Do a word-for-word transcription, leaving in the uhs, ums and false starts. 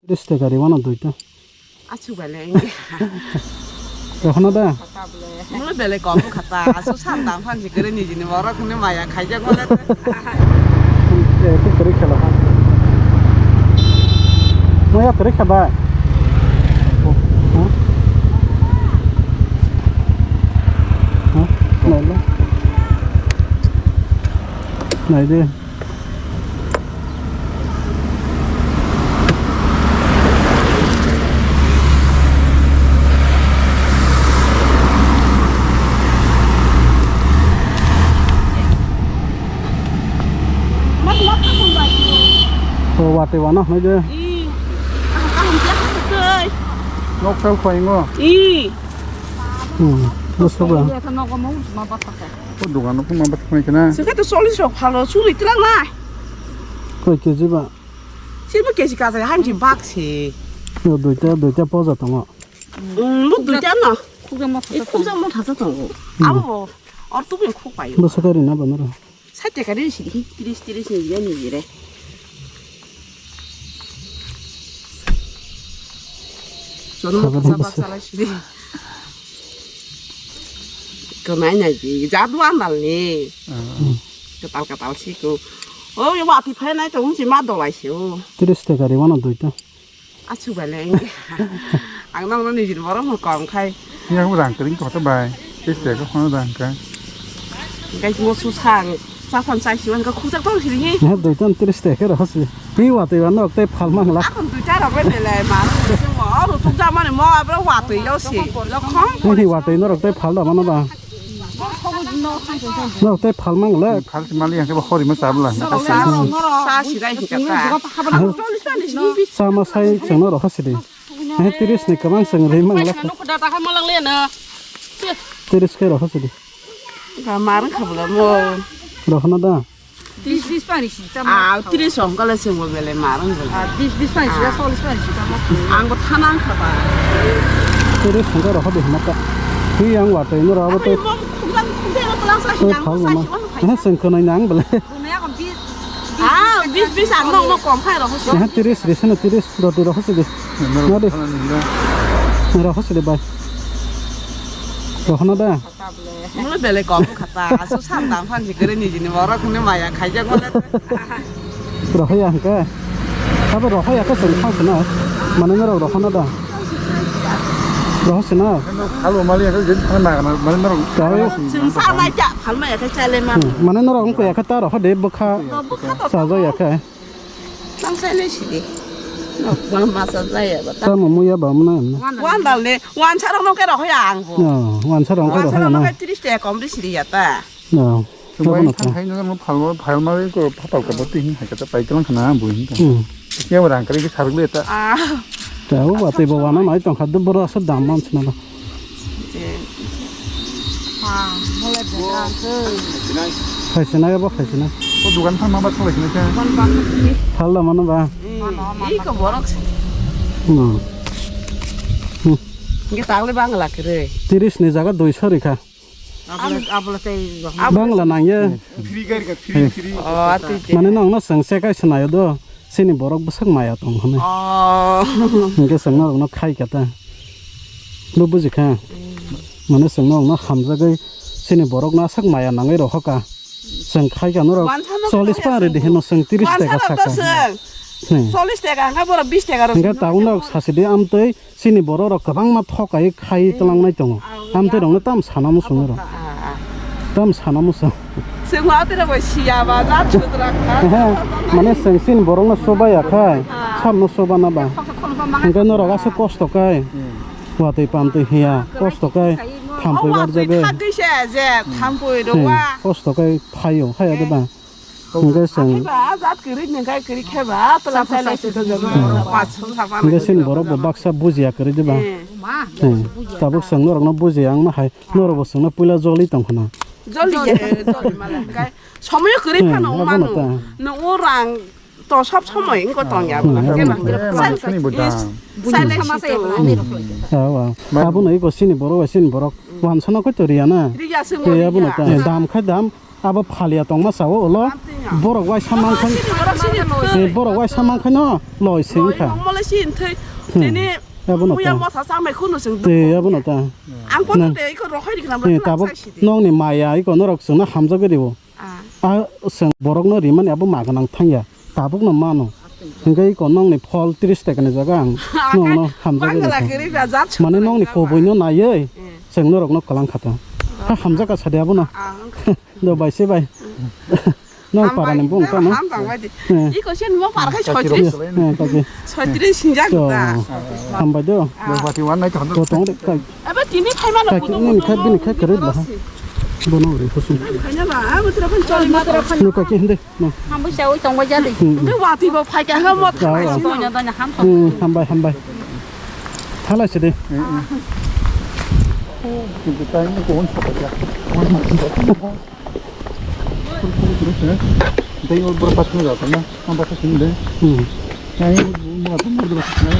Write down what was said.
Tris taka rima no duita. Achu bale. Rohona da? Mula bele kom khata. Asu san dam phan si kere ni jini borok ni maya khaijak mole. Eh, tu kere khela ha. Maya kere khaba. Ha? Ha? Nai le. Nai de. O watwi wano hwnwi de. Nok sal khaingo. Hmm, bwswk ba. O dogano phuma bathaknai khna. Sokhe to chollish rok phalo, suri twlang nai. Koi keji ba? Sirbo keji kajai, hamchi bak se. Yo, duita, duita poja tongo. Hmm, bo duita no. Khukjak motha. Eh, khukjak motha sa tongo. Hmm. Abo, or tu bin khuk payo. Bwswk kari na banaro. Sait taka ri sidi, tris, tris ni jire, ni jire. Jono motha sa bak sala sidi. Kwmai nai di, jadu andal ni. Hmm. Kwtal kwtal si ko. O, yo watwi phai nai to, si ma dolai si o. Tris taka ri mano duita. Achu bale. Ang nang nang ni jin borok mo kom khai. Yang rang kering ko to bai. Tris taka ko rang ka. Guys, mo su sang. Saphang chai siwan ka khujak tong sini. Ne doi ton tris te khe rohos. Hi watwi ba norok tei phal mang la. Akon twi cha rok le le ma. Mo ro tuk ja mani mo abro watwi yo si. Lo khong. Hi watwi norok tei phal da mano ba. Norok tei phal mang le. Phal si mali yang ke ba hori ma sabla. Sa si rai hi ka ta. Chol sa ni sini bi. Sama sai cheng norok hasidi. He tris ni kwbang cheng ri mang la. Tiris khe rohor sidi. Ba marwng kha bwla mo. Rohorna da. Bis, bis pari si tamo. Ah, tiris song kala sing bo bele marwng bele. Ah, bis, bis pari si, ah, solis pari si tamo. Ang bo thanang kha ba. Tiris song ka rohor de hima ka. Hi yang wa tai no rohor te. Khukjang, khukjang, khukjang, khukjang, khukjang, khukjang, khukjang, khukjang, khukjang, khukjang, khukjang, Ah, bis, bis, ang nok, nok kom khai rohor si. Aha, tiris, ris, no, tiris, roti rohor si di. Nadi. Rohor si di, bai. Rohor na da. Mula bele kom khata, asu san dam phan si kere ni jini borok ni maya khaijak mole. Rohor ya hangke. Abo rohor ya ka sen phan sina. Mane norok rohor na da. Rohor sina. Halo mali ya ka jin thang na na, mane norok. Tao. Sing sa mai ja, phal mai ya ka chale ma. Hmm, mane norok ko ya ka ta rohor de bokha. Saja ya ka. Tang sai le si de. No, ma ma sa ja ya ba ta. Ta mo mo ya ba mo na. Wan dal ne, wan sa rok no ke rohor ya ang bo. No, wan sa rok ko rohor ya na. Wan sa rok no ke tris te kom ri si ya ta. No. Bai thang khai no phal, phal ma ko phapal ka boti hin hai ka ta pai klang khana bu hin ta. Hmm. Kya rang kari ke saruk le ta. Ah. Ta o ba te bo wana nai tong kha de bora sa dam man sna. Ah, mole de rang ke. Khai sna ya bo khai sna. O dukan phan ma ba thang lai sna. Phal da mano ba. Iko borok. Hmm. Hmm. Nge tagle bangla kere. Tiris ni jaga dui sori kha. Abla, abla tei Bangla nangya. Free gari ka, free, free. Oh, ati je. Mane nong no sengse kai sinayo do. Sini borok bwsak maya tong hwnwi. Oh. Hingke sengno rokno khai kata. Bo buji kha. Mane sengno rokno hamjagwi sini borokno asak maya nangwi rohoka. Seng khai kano rok Wansa no chollish kaya pa re seng. Dihino seng tiris taka saka. Seng. Hmm. Chollish taka hwnka borok bis taka rok. Hingke taun rok sasidi amtwi. Chini borok rok kwbangma thokai khai tlangnai tongo. Amtwi rokno tam sana muchung rok. Tam sana muchung. Chwng ma twi rok bai siya ba, jat sudra kha. Ehe, mane chwng chini borokno choba ya khai, samno choba na ba. Hwnkhe norok aswk kosto kai. Watwi pamtwi hiya, kosto kai. Thampui barjagwi. Thampui rwa. Kosto kai phaio, haya de ba. Hingke chwng. Ba, jat kwrwi ni kai kwrwi khe ba, tla tla le si to jogo. Hingke chini borok bo baksa bujiya kwrwi diba. Eh. Eh, tabuk chwng norok no bujiya wngma hai, norok bo chwng no puila joli tong khna. Joli je, joli mala. Kai somoyo kwrwi phano mano. No o rang to sob somoi wngko tong ya. Chini bo da. Silent. Awa. Abo no iko chini borok bai chini borok. Wansana koi to riya na. Riya se mo. Te abo no ta. Dam khai dam. Abo phalia tongma sao ulo. Borok waisa mankha. Borok sini thwi. Borok waisa mankha no loi sing kha. Nongmole sini thwi. Hmm. Tini abono muya ta. Motha changmai khunu sing. Te abono ta. Ang kono te iko rohoi dikna. Te tabuk nongni maya iko norok songna hamjagwi dibo. Ah. A seng borokno rimani abo maganang thangya, tabukno mano. Hingke iko nongni phol tris taka ni jaga ang nongno hamjagwi rikha. Mane nongni koboino naiwi seng norokno kwlang kha ta. Ha hamjak kha sadi abono. Do bai se bai. Nong para ni bung tamo. Iko sen mo para khai soitris. Soitris sinjak ta. Hambai do. Bati wan nai thang. Ko tong de kai. Aba tini phaima no. Kaki nini khai bini khai kare la. Bono ri husu. Phaina ba, abo tra phan choli ma tra phan. Nuka ki hinde. No. Hambai sa oi tong ba jadi. Hmm. Be wati bo phai ka ha mo thalai si. Donya donya ham tong. Hmm, hambai hambai. Thalai si de. Kintu tai ni kon sa ba ja. Dai ol bor pas na jata na. Am pas na de. Hmm. Ai mo to mo de pas na.